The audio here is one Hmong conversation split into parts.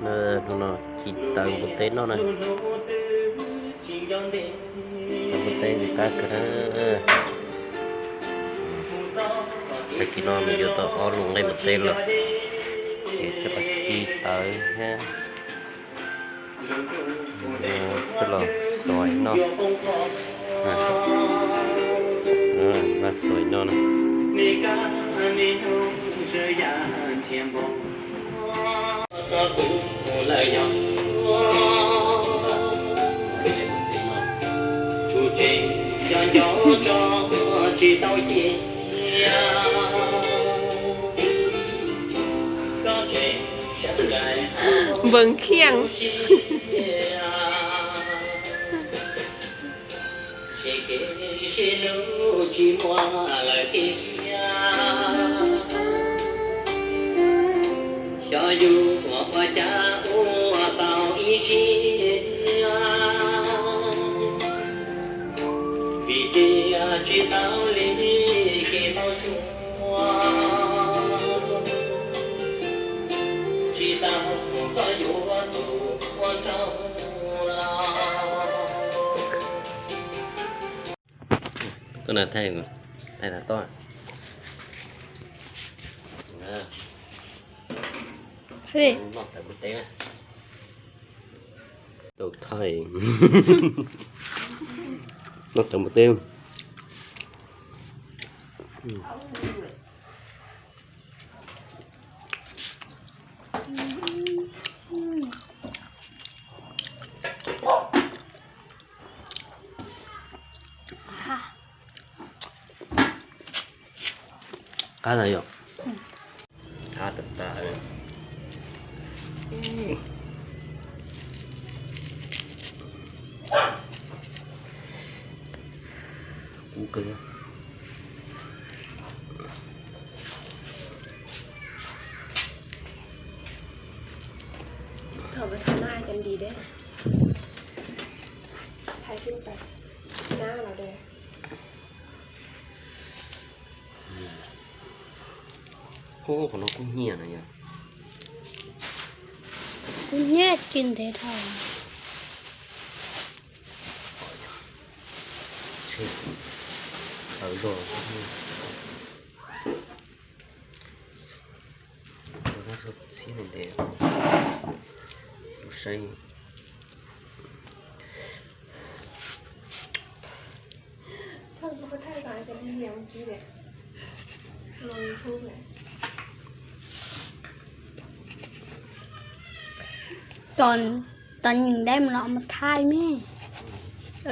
Hnub no ci tawv npua teb noj na. Tawv npua teb ntxim qab kawg na. Tag kis no nws yuav tau ob lub nqaij npua teb lawm, es coj los ci tawv thiab coj los xuas noj. Vaj xuas noj na. Npees khiaj. Xyov yus ua cas ua tau ib siab, vim tias tsis tau li kev tau suab, tsis tau koj yuav xub ua rau los. Tuaj na, thaij, thaij tag toj. Noj tawv npua teb. Tau thaij. Noj tawv npua teb. Qab na yom? Qab tas tas. Kub kawg. Thaum ntawd thaum no ai cov ntim deb, hais rau pab nab los deb. Ub, qhov no kub hnyiab na yom. Kub hnyiab ci ntev dhau. Tawv zog. Txhib ntev ntev. Saib. Tod, tod nyeem dab mas los mus thaij mej,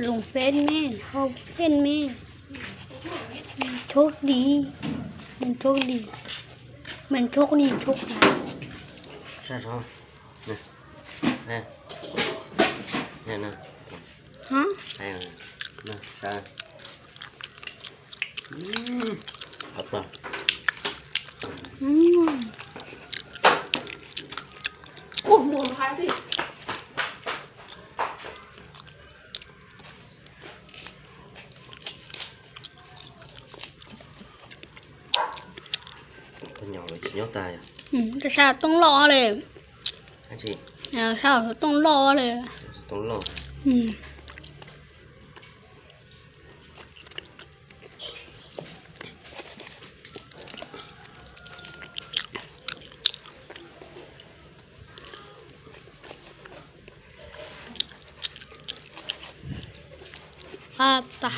lub Face mej, hauv Face mej. Thuốc đi, mình thuốc đi, mình thuốc đi, thuốc lá. Hả? Ua, muag hais tiag. Tsis nyob tas. Sab tooj loj li. Sab tooj loj li. A tas.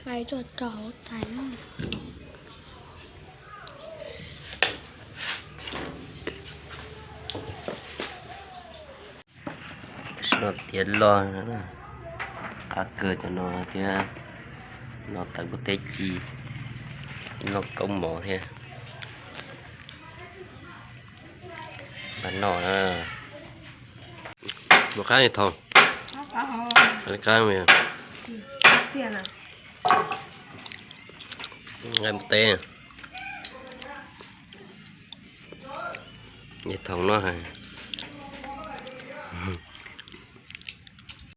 Hais tso rau hauv tais na. Noj tiav loj, qab kawg cov no thiab. Noj tawv kuj teb ci, noj kaub mov thiab. Npaj noj na. Mus qab thaum, qab, nqaij mus teb, thaum no.